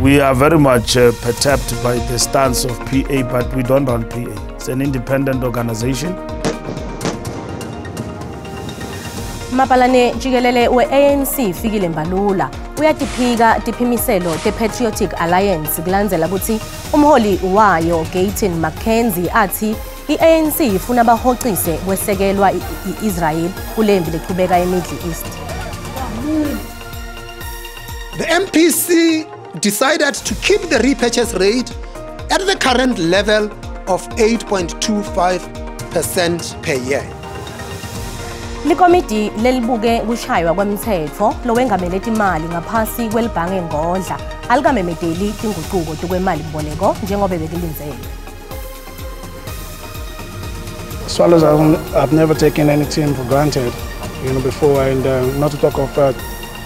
We are very much perturbed by the stance of PA, but we don't run PA. It's an independent organization. Mabhalane jikelele we-ANC Fikile Mbalula uyatiphika tiphimiselo te-Patriotic Alliance kulandzela kutsi umholi wayo Gayton McKenzie athi i-ANC ifuna bahocise kwesekelwa i-Israel kulempi lechubeka eMiddle East. The MPC decided to keep the repurchase rate at the current level of 8.25% per year. Likomidi lelibuke kushaywa kwemtsetfo lowengamele timali ngaphasi kwelibhange Ngodla alikamemedeli tingucuko tekwemalimboleko njengobe bekulindzelwe. Swallows, I've never taken any team for granted, before, and not to talk of a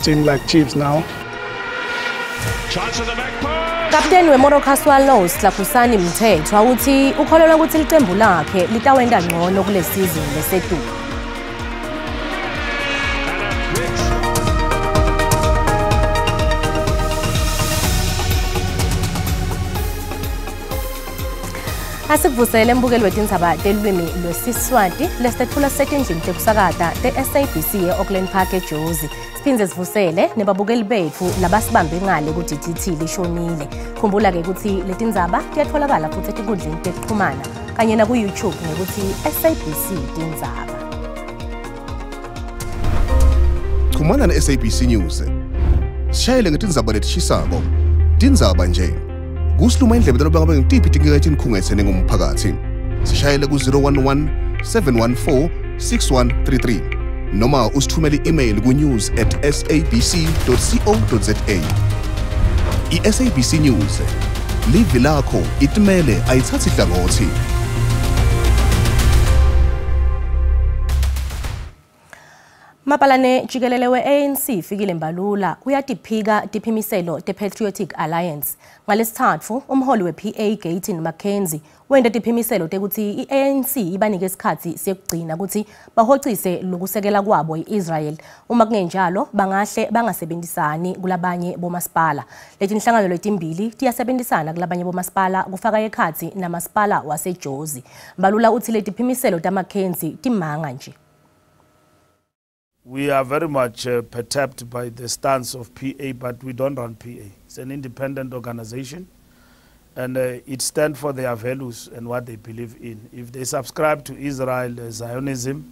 team like Chiefs now. Kapteni weMoroka Swallows Hlafusani Mthethwa uthi ukholelwa ukuthi licembu lakhe litawenta ngcono kule season lesetulu. Asikuvusele embukeli wetindzaba telulwimi lwesiswati lesitethula setindlini tekusakata te-SABC e-Auckland Park eJozi. Siphindze sivusele nebabukeli betfu labasibambe ngale ku-DTT lishonile. Khumbula-ke kutsi letindzaba tiyatfolakala futhi etinkundleni tekuxhumana kanye naku-YouTube ngekutsi SABC Tindzaba. Chumana ne-SABC News. Sishayele ngetindzaba letishisako. Tindzaba nje. Kusiluma indlebe taloba ngabe ngitiphi tinkinga etinikhungetse nengumphakathi. Sishayele ku-011 714 6133 noma usithumele i-email ku-news@sabc.co.za. I-SABC News, livi lakho itimele ayithathi hlangothi. Mabhalane jikelele we-ANC Fikile Mbalula uyatiphika tiphimiselo te-Patriotic Alliance. Ngalesithathu umholi we-PA Gayton McKenzie wenta tiphimiselo tekutsi i-ANC ibanike isikhatsi sekugcina kutsi bahocise lokusekela kwabo i-Israel. Uma kungenjalo bangahle bangasebenzisani kulabanye bomasipala. Letinhlangano letimbili tiyasebenzisana kulabanye bomasipala kufaka ekhatsi namasipala waseJozi. Mbalula uthi letiphimiselo taMcKenzie timanga nje. We are very much perturbed by the stance of PA, but we don't run PA. It's an independent organization, and it stands for their values and what they believe in. If they subscribe to Israel, Zionism,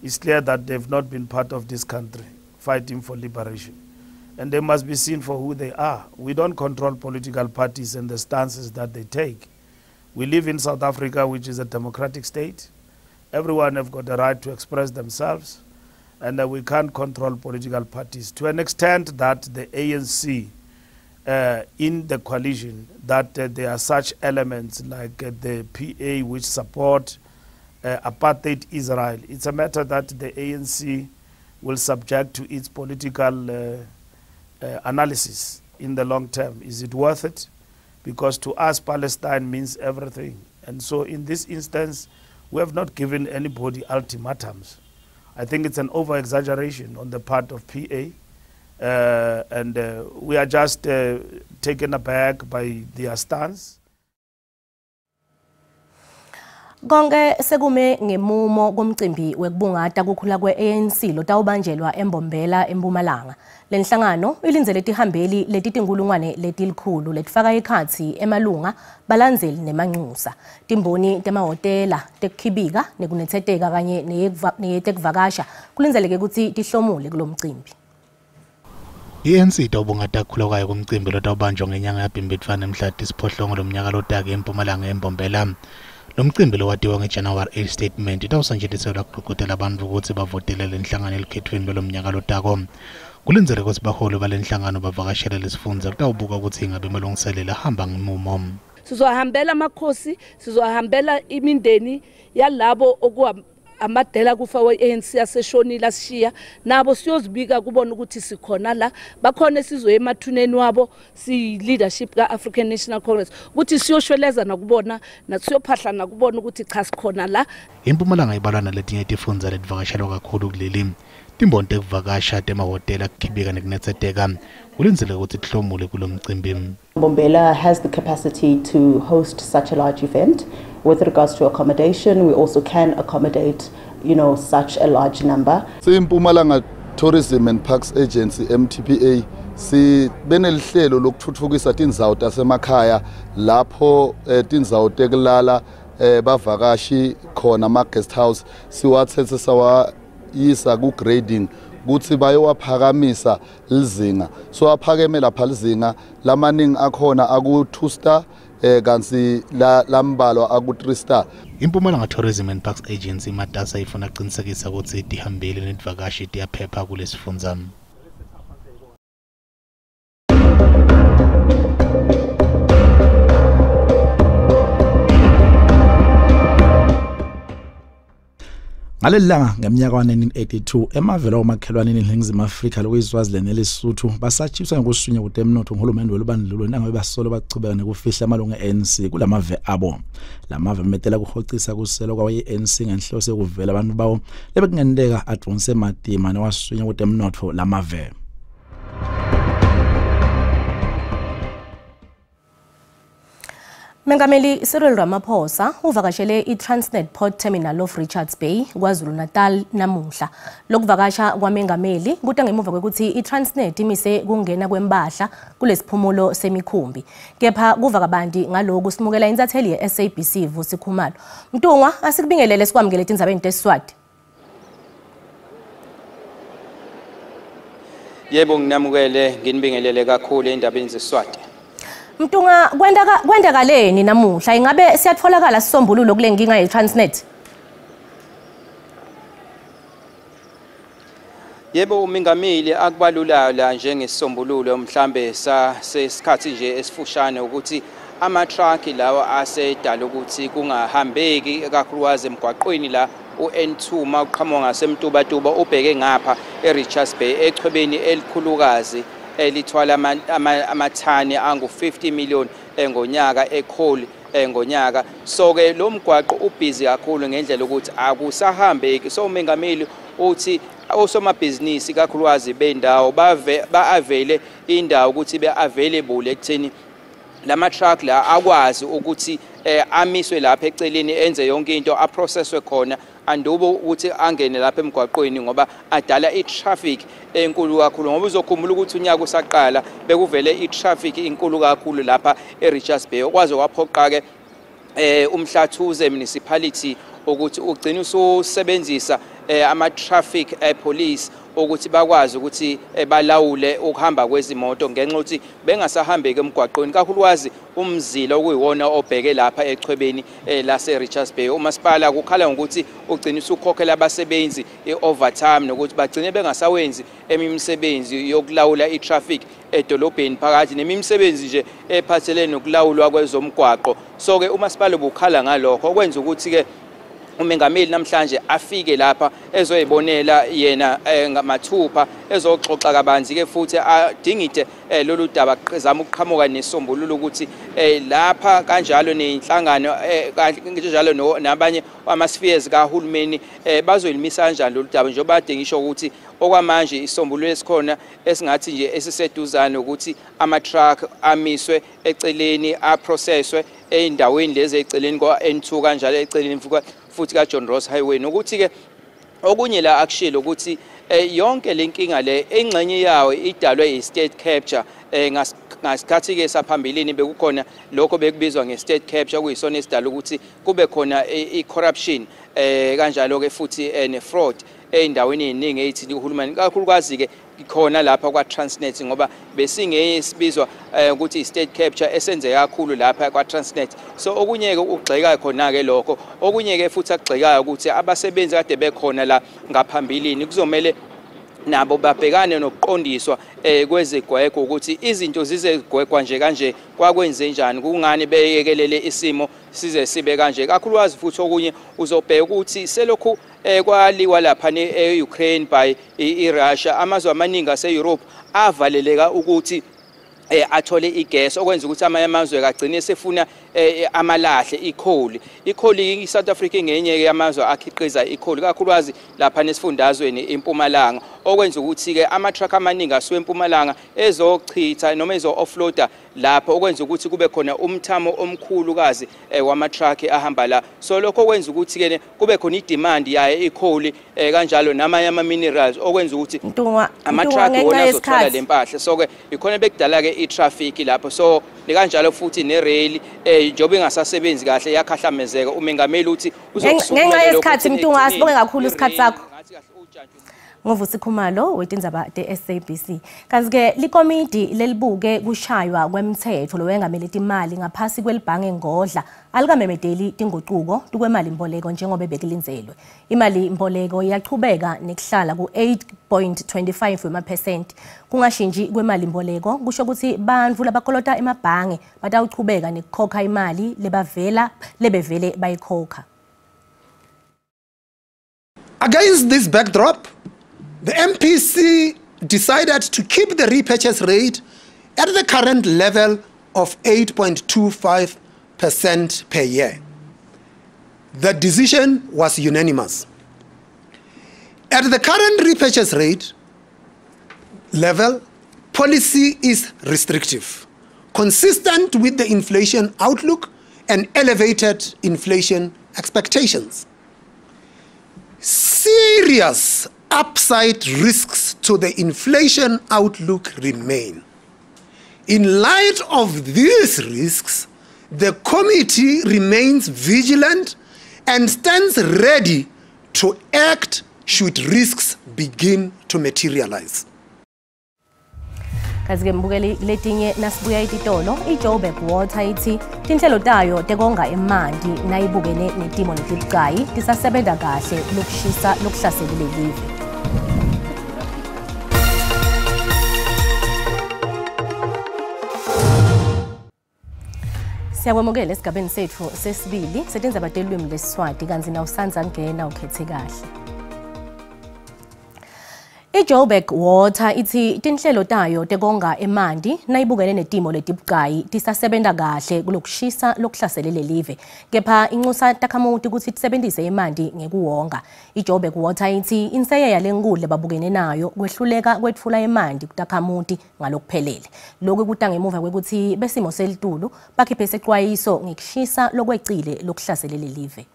it's clear that they've not been part of this country fighting for liberation. And they must be seen for who they are. We don't control political parties and the stances that they take. We live in South Africa, which is a democratic state. Everyone have got the right to express themselves, and we can't control political parties to an extent that the ANC in the coalition, that there are such elements like the PA which support apartheid Israel. It's a matter that the ANC will subject to its political analysis in the long term. Is it worth it? Because to us, Palestine means everything. And so in this instance, we have not given anybody ultimatums. I think it's an over-exaggeration on the part of PA, and we are just taken aback by their stance. Konke sekume ngemumo komcimbi wekubungata kukhula kwe-ANC lotawubanjelwa eMbombela eMpumalanga. Lenhlangano ilindzele tihambeli letitinkulungwane letilikhulu letifaka ekhatsi emalunga, balandzeli nemancusa. Timboni temahhotela, tekukhibika nekunetseteka kanye neyetekuvakasha kulindzeleke kutsi tihlomule kulomcimbi. I-ANC itawubungata kukhula kwayo kumcimbi lotawubanjwa ngenyanga yaBhimbidvwane mhla tisiphohlongo lomnyaka lotako eMpumalanga eMbombela. Lomcimbi lowatiwa nge-January 8 statement itawusetjentiselwa kugqugqutela bantfu kutsi bavotele lenhlangano elukhethweni lolomnyaka lotako. Kulindzeleke kutsi baholi balenhlangano bavakashele lesifundza kutawubuka kutsi ingabe emalungiselelo ahamba ngemumo. Sizohambela amakhosi, sizohambela imindeni yalabo okuwa amadela kufa we-ANC aseshonile asishiya nabo, siyozibika kubona ukuthi sikhona la bakhona, sizoya emathuneni wabo siyi-leadership ka-African National Congress ukuthi siyoshweleza nakubona siyophahla nakubona ukuthi cha sikhona la. IMpumalanga ibalwa naletinye tifundza letivakashelwa kakhulu kuleli. Timboni tekuvakasha temahhotela kukhibika nekunetseteka kulindzeleke ukuthi tihlomule kulomcimbi. Mbombela has the capacity to host such a large event. With regards to accommodation, we also can accommodate, such a large number. Mpumalanga Tourism and Parks Agency MTPA sibenelihlelo lokuthuthukisa tindzawo tasemakhaya lapho tindzawo tekulala bavakashi khona ama guest house siwathethe sawayisa ku grading kuthi bayowaphakamisa lizinga, so aphakeme lapha lizinga lamaningi akhona aku 2 star kanti lambalwa aku 3 star. Impumalanga Tourism and Parks Agency matasa ifuna kuqinisekisa ukuthi tihambile netivakashi tiyaphepha kulesifundza. Ngaleli langa ngeminyaka wa-1982 emavela omakhelwane eNingizimu Afrika lokuyiSwaziland neLesotho basatshiswa ngokusunya kutemnotho nguhulumende welubandlululo nangabe basolo bachubeka nekufihla amalungu e-ANC kulamave abo. Lamave ametela kuhocisa kuselo kwawe-ANC ngenhloso yokuvela abantu bawo lebekungenteka advonse matima newasunya kutemnotho lamave. Mengameli Cyril Ramaphosa uvakashele i-Transnet Port Terminal of Richards Bay KwaZulu-Natal namuhla. Lokuvakasha kwamengameli kuta ngemuva kwekuthi i-Transnet imise kungena kwempahla kulesiphumulo semikhumbi. Kepha kuva kabanti ngaloku simukela intatheli ye-SABC Vusi Khumalo. Mtungwa, asikubingelele sikwamukele etindzabeni teSiswati. Yebo, nginamukele nginibingelele kakhulu endabeni zeSiswati. Mtunga, kwendakaleni namuhla ingabe siyatholakala sisombululo kule nkinga ye-Transnet? Yebo, umengameli akubalula la njengesisombululo mhlambe sesikhathi nje esifushane ukuthi ama-truck lawa asedala ukuthi kungahambeki kakhulukazi emgwaqweni la u-N2 mawuqhamuka ngasemtubatuba ubheke ngapha e-Richards Bay echwebeni elikhulukazi elithwala amathani angu-50 million ngonyaka ekholi ngonyaka. So ke lo mgwaqo ubhizi kakhulu ngendlela ukuthi akusahambeki. So umengameli uthi osomabhizinisi kakhulukazi bendawo ba-avele indawo ukuthi be-available ekutheni lama truck la akwazi ukuthi amiswe lapha eceleni enze yonke into aprocesswe khona andubo ukuthi angene lapha emgwaqweni ngoba adala i-traffic enkulu kakhulu. Ngoba uzokhumbula ukuthi unyaka usaqala bekuvele i-traffic inkulu kakhulu lapha e-Richards Bay okwaze kwaphoqa ke uMhlathuze municipality ukuthi ugcine usebenzisa ama-traffic police ukuthi bakwazi ukuthi balawule ukuhamba kwezimoto ngenxa ukuthi bengasahambeki emgwaqweni kakhulukazi umzila okuyiwona obheke lapha echwebeni lase Richards Bay. Umasipala kukhala ngokuthi ugcina usukhokhela abasebenzi i-overtime nokuthi bagcine bengasawenzi emisebenzi yokulawula i-traffic edolobheni phakathi nemisebenzi nje ephathelene nokulawulwa kwezomgwaqo. So ke umasipala ubukhala ngalokho okwenza ukuthi ke umengameli namhlanje afike lapha ezoyibonela yena ngamathupha ezoxoxa kabanzi ke futhi adingide lolu daba zama ukuqhamuka nesombululo ukuthi lapha kanjalo nezinhlangano kanjalo nabanye ama-spheres kahulumeni bazoyilimisa kanjani lolu daba njengoba kade ngisho ukuthi okwamanje isombululo esikhona esingathi nje esiseduzane ukuthi ama-truck amiswe eceleni aprocesswe ey'ndaweni lezi eceleni kwa-N2 kanjalo eceleni futhi ka-John Ross Highway. Nokuthi ke okunye la akushilo ukuthi yonke le nkinga le engxenye yawo idalwe i-state capture. Ngasikhathi ke saphambilini bekukhona lokho bekubizwa nge-state capture kuyisona esidala ukuthi kube khona i-corruption kanjalo ke futhi ne-fraud ey'ndaweni ey'ningi ey'thinta uhulumeni kakhulukazi ke khona lapha kwa-Transnet ngoba besingeyesibizwa ukuthi i-state capture esenzeka kakhulu lapha kwa-Transnet. So okunye-ke ukugxeka khona-ke lokho, okunye-ke futhi akugxekayo ukuthi abasebenzi kade bekhona la ngaphambilini kuzomele nabo babhekane nokuqondiswa kwezigwegwe ukuthi izinto zizegwegwa nje kanje kwakwenze njani, kungani beyekelele isimo size sibe kanje. Kakhulukazi futhi okunye uzobheka ukuthi selokhu kwaliwa lapha e-Ukraine by i-Russia amazwe amaningi ase-Europe avaleleka ukuthi Athole igas okwenza ukuthi amanye amazwe kagcine sefuna amalahle icoal. Icoal iSouth Africa ingenye yamazwe akhiqiza icoal kakhulukazi lapha nesifundazweni eMpumalanga, okwenza ukuthi ke ama truck amaningi asuka eMpumalanga ezochitha noma ezo offloader lapho, okwenza ukuthi kube khona umthamo omkhulukazi wama truck ahamba la. So lokho kwenza ukuthi ke kube khona idemand yayo icoal kanjalo namanye ama minerals, okwenza ukuthi ama truck wona azothola lempahla. So ke ikhona bekudala ke itraffic lapho, so kanjalo futhi ne rail njengoba ingasasebenzi kahle yakhahlamezeka. Umengameli uthi uzokusukela ngenxa yesikhathi. Mntungwa, asibonge kakhulu isikhathi sakho. NguVusi Khumalo wetindzaba te-SABC. Kanti-ke likomidi lelibuke kushaywa kwemthetho lowengamele timali ngaphasi kwelibhange ngodla alikamemedeli tinguquko tukwemali mboleko njengoba bekulindzelwe. Imali mboleko iyachubeka nekuhlala ku-8.25 wemaphesenti. Kungashintshi kwemali mboleko kusho ukuthi bantfu labakolota emabhange batawuchubeka nekukhokha imali lebavela lebevele bayikhokha. Against this backdrop, the MPC decided to keep the repurchase rate at the current level of 8.25% per year. The decision was unanimous. At the current repurchase rate level, policy is restrictive, consistent with the inflation outlook and elevated inflation expectations. Serious upside risks to the inflation outlook remain. In light of these risks, the committee remains vigilant and stands ready to act should risks begin to materialize. Kazi-ke mbukeli, letinye nasibuya etitolo. I-Joburg Water ithi tinhlelo tayo tekonga emanti nayibukene netimo letibucayi tisasebenza kahle lokushisa lokuhlaselile live. Siyakwamukela esigabeni sethu sesibili setindzaba telwimi lesiSwati, kantsi nawusandza ngena ukhethe kahle. I-Joburg Water ithi tinhlelo tayo tekonga emanti nayibukene netimo letibucayi tisasebenza kahle kulokushisa lokuhlasele lelive, kepha inxusa takhamuti ukuthi tisebenzise emanti ngekuwonga. I-Joburg Water ithi inseyeya lenkulu babukene nayo kwehluleka kwetfula emanti kutakhamuti ngalokuphelele. Lokhu kuta ngemuva kwekuthi besimo selitulu bakhiphe isexwayiso ngekushisa lokwecile lokuhlasele lelive.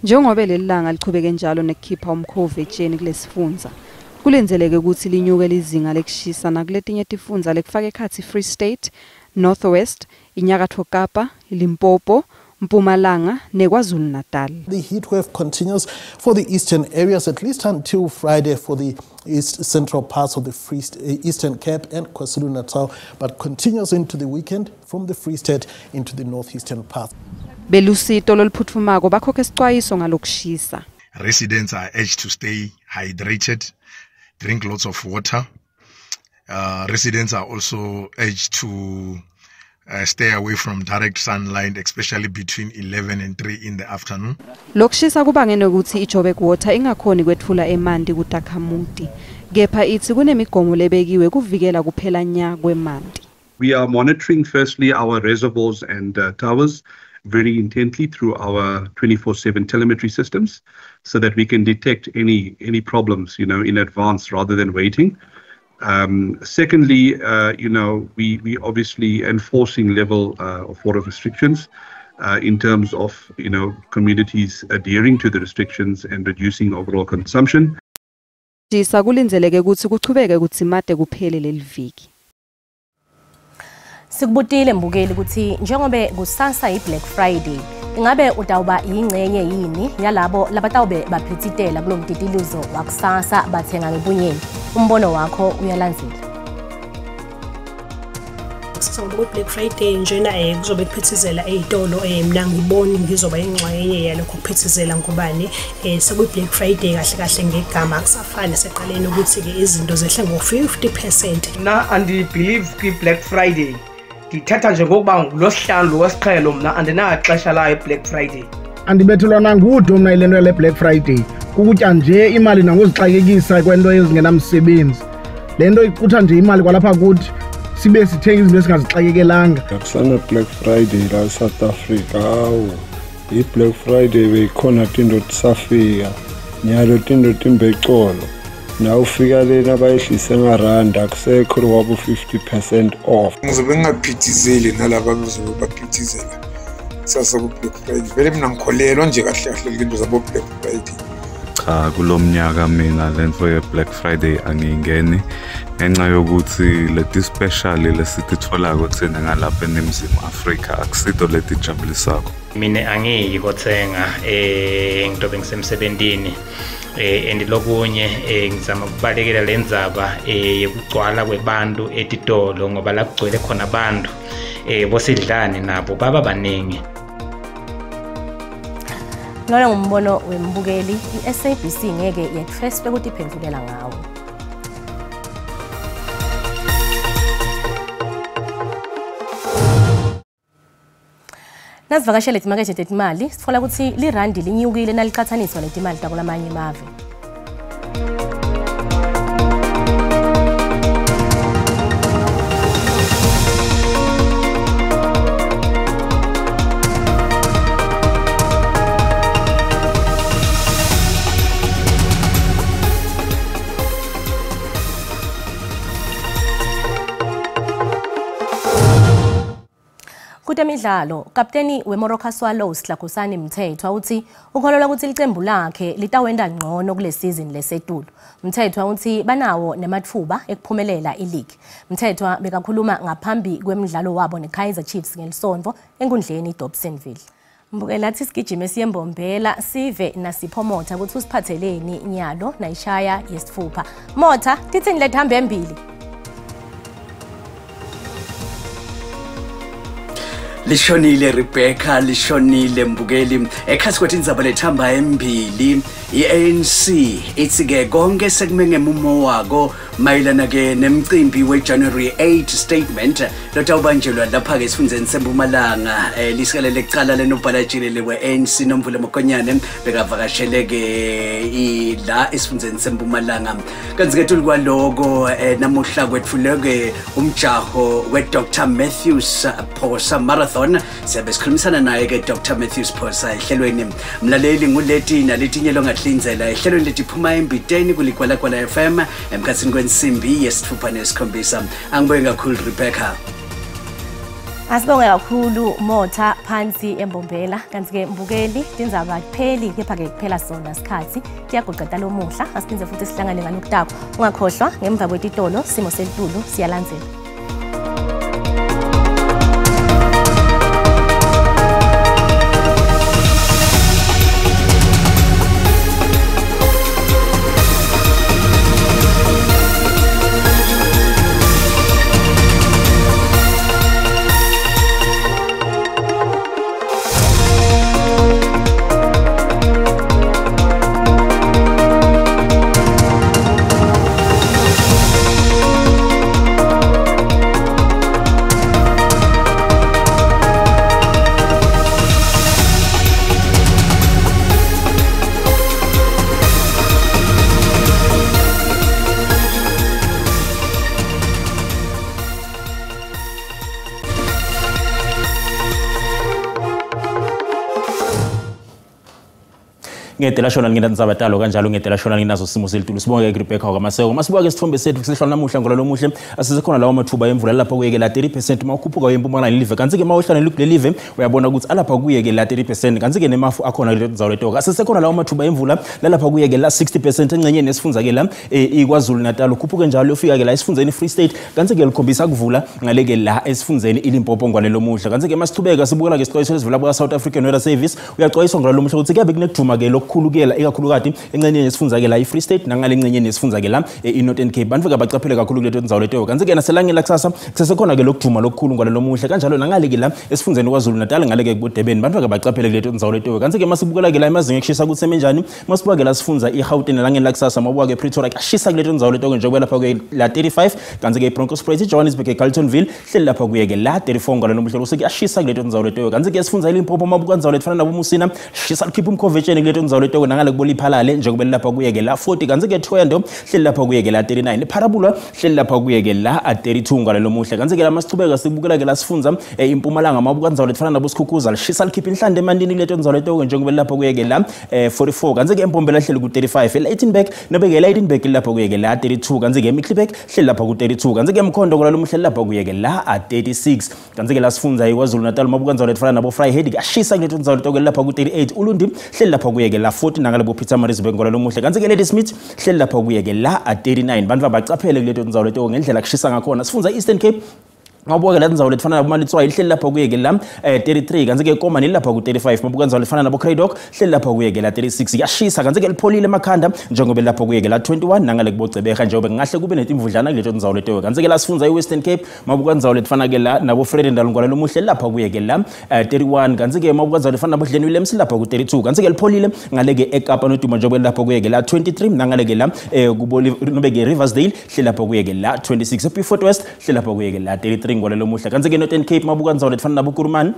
Njengoba leli langa lichubeke njalo nekukhipha umkhovu etsheni kulesifundza, kulindzeleke ukuthi linyuke lizinga lekushisa nakuletinye tifundza lekufaka ekhatsi Free State, North West, iNyakatfo Kapa, Limpopo, Mpumalanga neKwaZulu Natal. The heat wave continues for the eastern areas at least until Friday for the east central parts of the Free Eastern Cape and KwaZulu Natal, but continues into the weekend from the Free State into the northeastern parts. Belusito loluphutfumako bakhokhe isicwayiso ngalokushisa. Residents are urged to stay hydrated, drink lots of water. Residents are also urged to stay away from direct sunlight, especially between 11 and 3 in the afternoon. Lokushisa kubangene ukuthi iJoburg Water ingakhoni kwetfula emanti kutakhamuti. Kepha ithi kunemigomo lebekiwe kuvikela kuphela nya kwemanti. We are monitoring firstly our reservoirs and towers very intently through our 24/7 telemetry systems so that we can detect any problems, in advance rather than waiting. Secondly, we obviously enforcing level of water restrictions in terms of, communities adhering to the restrictions and reducing overall consumption. Jisa kulindzeleke kutsi kuchubeke kutsi kuphele leliviki. Sikubutile mbukeli ukuthi njengobe kusasa iBlack Friday, ingabe utawuba yingcenye yini yalabo labatawube baphithitela kulomtitilizo wakusasa bathenga ngebunyeni? Umbono wakho uyalandzela. Kusasa ngoba Black Friday njena kuzobe kuphithizela ezitolo, mina ngiboni ngizoba ingxenye yalokho kuphithizela ngobani sekuyi Black Friday kahle kahle ngegama akusafani seqaleni ukuthi ke izinto zehle ngo-50%. Na andi believe kwi Black Friday. Ndithatha nje ngokuba ngulosihlanu wesiqhelo mna andinaxesha layo Black Friday. Andibethelwa nangudo mna ile nto yale Black Friday. Kukutya nje imali nangozixakekisa kwento ezingenamsebenzi. Le nto icutha nje imali kwalapha kuthi sibe sithenga izinto esingazixakekelanga. Akusana Black Friday la South Africa. Hawu, i-Black Friday beyikhona tinto tisafika nyalo tinto timbecolo na ufika lena bayehlise ngaranda akusekho lwabo 50% off. Ngizobe ngingaphithizeli nalaba bezobe baphithizela kusasa ku-Black Friday. Vele mina ngikholelwa nje kahle kahle into zabo Black Friday. Cha, kulo mnyaka mina lento ye-Black Friday angiyingeni ngenxa yokuthi leti special lesititholako thina ngalapha eNingizimu Afrika akusito letijabulisako. Mina angiyi kothenga ngitobe ngisemsebentini and lokunye ngizama ukubalekela le ndzaba yekugcwala kwebantu etitolo ngoba la kugcwele khona abantu bosidlane nabo baba baningi. Lona ngumbono wembukeli, i-SABC ngeke yetfeswe kutiphendvulela ngawo. Nasivakashele timakethe tetimali sitfola kutsi lirandi linyukile nalicatsaniswa netimali takulamanye emave. Kutemidlalo, kapteni weMoroka Swallows Hlakosani Mthethwa uthi ukholelwa ukuthi licembu lakhe litawenda ngcono kule season lesetulu. Mthethwa uthi banawo nematfuba ekuphumelela ileague. Mthethwa bekakhuluma ngaphambi kwemidlalo wabo neKaizer Chiefs ngelisonto enkundleni iDobsonville. Mbukela athi sigijime siyembombela sive nasipho Motha ukuthi usiphatheleni inyalo nayishaya yesifupha. Motha, tithini lethambe embili? Lishonile Rebecca, lishonile mbukeli. Ekhasi kwathi indzaba lethamba embili i-ANC ithi-ke konke sekume ngemumo wako mayelana-ke nemcimbi we-January 8 statement lotawubanjelwa lapha-ke esifundzeni seMpumalanga. Lisikele lekucala lenobhala jikelele we-ANC Nomvula Mokonyane bekavakashele-ke la esifundzeni seMpumalanga. Kanti-ke tuli kwaloko namuhla kwetfuleke umjaho we-Dr Matthews Phosa Marathon. Siyabe sikhulumisana naye-ke Dr Matthews Phosa ehlelweni. Mlaleli nguleti naletinye longatlindzela ehlelweni letiphuma embiteni kuligwalagwala FM emkhatsini kwensimbi 6:07. Angibonge kakhulu Rebecca. Asibonge kakhulu Motha phansi embombela. Kanti-ke mbukeli tindzaba kupheli kepha-ke kuphela sona sikhathi tiyaguqeda lomuhla. Asiphindze futhi sihlangane ngalokutako. Ungakhohlwa ngemva kwetitolo simo selitulu siyalandzela. Ngedela shona nginandzaba talo kanjalo ngedela shona nginazo simo selitulu. Sibonge ke Rebecca kwaMaseko. Masibuka ke sithombe sethu kusihlwa namuhla ngolalo muhle asisekhona lawo mathuba emvula lapha kuyeke la 30% mawukhuphuka empumalanga live. Kanti ke mawuhlala kule live uyabona ukuthi alapha kuyeke la 30% kanti ke nemafu akhona kule ndzawo letoka. Asisekhona lawo mathuba emvula lalapha kuyeke la 60% engcenyeni esifunza ke la iKwaZulu Natal. Ukhuphuke njalo ufika ke la esifunzeni Free State kanti ke likhombisa kuvula ngaleke la esifunzeni iLimpopo ngwalelo muhle. Kanti ke masithubeka sibukela ke sixwayiso esivela kwa South African Weather Service uyaxwayiswa ngolalo muhle ukuthi kuyabe kunekuduma ke lokukhulukela ikakhulukati engcenyeni esifunza ke la iFree State nangale ngcenyeni esifunza ke la iNorthern Cape. Bantu ke bacaphele kakhulu kuleto ndzawo leto. Kanti ke naselangeni lakusasa kusesekhona ke lokuduma lokukhulu ngwalelo muhle kanjalo nangale ke la esifunzeni KwaZulu Natal ngale ke kuDurban. Bantu ke bacaphele kuleto ndzawo leto. Kanti ke masibukela ke la emazinga ekushisa ukuthi semenjani masibuka ke la sifunza iGauteng elangeni lakusasa mabuka ke Pretoria kashisa kuleto ndzawo leto njengoba lapha ke la 35 kanti ke iBronkhorstspruit iJohannesburg eCarltonville hleli lapha kuye ke la 34 ngwalelo muhle kuseke kuyashisa kuleto ndzawo leto. Kanti ke sifunza iLimpopo mabuka ndzawo letfana nabo Musina shisa likhipha umkhovetsheni kuleto ndzawo ndzawo leto nangale kuboliphalale njengoba lapha kuyeke la 40 kanti ke Thohoyandou hleli lapha kuyeke la 39 Pharabula hleli lapha kuyeke la 32 ngalelo muhle. Kanti ke la masichubeka sibukela ke la sifunza impumalanga mabuka ndzawo letifana nabo Sikhukhuza lishisa likhipha inhlande emandini kuleto ndzawo leto njengoba lapha kuyeke la 44 kanti ke Empombela hleli ku 35 eLeightenburg nobe ke Leightenburg lapha kuyeke la 32 kanti ke Middelburg hleli lapha ku 32 kanti ke Mkhondo kulalo muhle lapha kuyeke la 36 kanti ke la sifunza iKwaZulu Natal mabuka ndzawo letifana nabo Vryheid kuyashisa kuleto ndzawo leto lapha ku 38 Ulundi hleli lapha kuyeke la 40 nangalebo Pietermaritzburg ngolalo muhle. Kanti ke Ladysmith hleli lapha kuyeke la 39 bantu abacaphele kuleto ndzawo leto ngendlela kushisa ngakhona. Sifunza Eastern Cape ngabuka la ndzawo letifana nabo Malitswayi hleli lapha kuyeke la 33 kanti ke Komani lapha ku 35 mabuka ndzawo lefana nabo Cradock hleli lapha kuyeke la 36 kuyashisa kanti ke lipholile emakhanda njengoba lapha kuyeke la 21 nangale kubocebeka njengoba ngahle kube netimvudlana kuleto ndzawo leto. Kanti ke la sifunza iWestern Cape mabuka ndzawo letifana ke la nabo Vredendal ngolalo muhle lapha kuyeke la 31 kanti ke mabuka ndzawo lefana nabo Glen Williams lapha ku 32 kanti ke lipholile ngale ke eKapa noduma njengoba lapha kuyeke la 23 nangale ke la kubo nobe ke Riversdale hleli lapha kuyeke la 26 eBeaufort West hleli lapha kuyeke la 33 ngolelo muhle. Kanti ke Northern Cape mabuka ndzawo letifana nabo Kurumani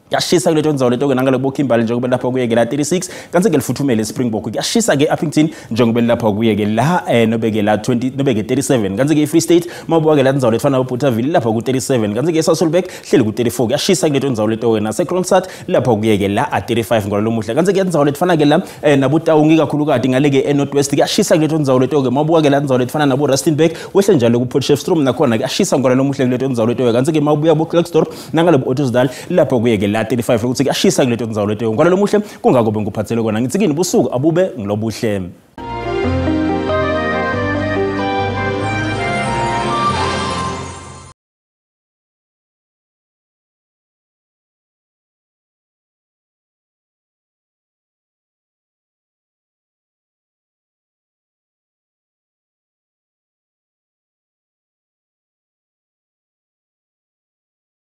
kuyashisa kuleto ndzawo leto ke nangale kubo Kimberley njengoba lapha kuyeke la 36 kanti ke lifuthumele Springbok kuyashisa ke Upington njengoba lapha kuyeke la nobe ke la 20 nobe ke 37 kanti ke iFree State mabuka ke la ndzawo letifana nabo Bothaville lapha ku 37 kanti ke Sasolburg hleli ku 34 kuyashisa kuleto ndzawo leto ke nase Kroonstad lapha kuyeke la 35 ngolelo muhle. Kanti ke ndzawo letifana ke la nabo Taung kakhulukati ngale ke eNorth West kuyashisa kuleto ndzawo leto ke mabuka ke la ndzawo letifana nabo Rustenburg wehle njalo ku Potchefstroom nakhona kuyashisa ngolelo muhle kuleto ndzawo leto ke. Kanti ke mabuya bo Klerksdorp nangale bo Ottosdal lapha kuyeke la 35 ukuthi kuyashisa kuleto ndzawo leto ngolelo muhle. Kungako bengikuphathele kona ngithi kini busuku abube ngilobuhle.